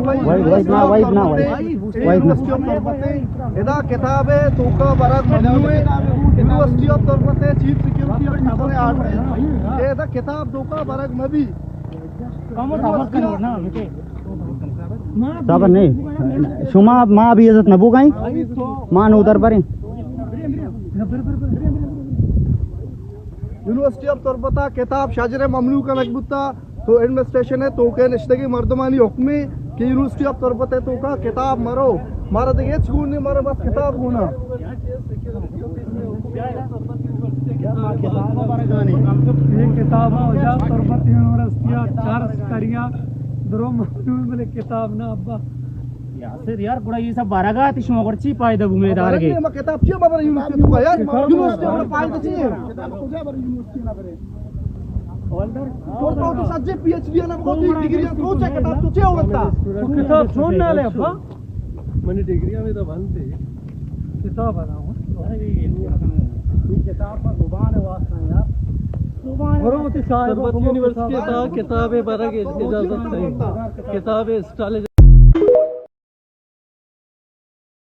Voice, voice نہ، وائس نہ، voice. Voice نہ۔ یونیورسٹی آف تربت ءِ ادا کتاب ءِ توکا برگ ممنوع اِنت۔ یونیورسٹی آف تربت ءِ چیف سیکورٹی آفیسر ءِ آرڈر اِنت کہ ادا کتاب توکا برگ مبی۔ صبر نہیں، شما ما بھی عزت نہ بوگائیں، ما نودر بریں۔ یونیورسٹی آف تربت ءَ کتاب شاجر ءَ ممنوع کنگ بوتا، تو ایڈمنسٹریشن ءِ توکا نشتگیں مردمانی حکمے کہ یونیورسٹی آف تربت ءِ توکا کتاب مرو، مارا دگہ ہچ گون نہیں، مارا بس کتاب گونا۔ یہ کتاب ءَ وجہ تربت یونیورسٹی ءَ چارس کریا درو ممنوع، بلے کتاب نہ ابا۔ یاسر یار، گڑا یہ سب بارگاہ تی شما گڑا چی فائدہ بو میں دار گے؟ ما کتاب چی بابا یونیورسٹی تو یار؟ یونیورسٹی ہمارا فائدہ چی ہے؟ کتاب کجا بر یونیورسٹی نہ برے؟ تو تو تو سجے پی ایچ ڈی نہ کو ڈگری تو چے کتاب تو چے ہوتا؟ کتاب چھوڑ نہ لے ابا۔ منی ڈگری ہمیں تو بند ہے۔ کتاب ہے نا۔ یہ کتاب پر زبان واسطہ یار۔ زبان برو تی صاحب تربت یونیورسٹی تا کتاب برگ اجازت نہیں۔ کتاب اسٹال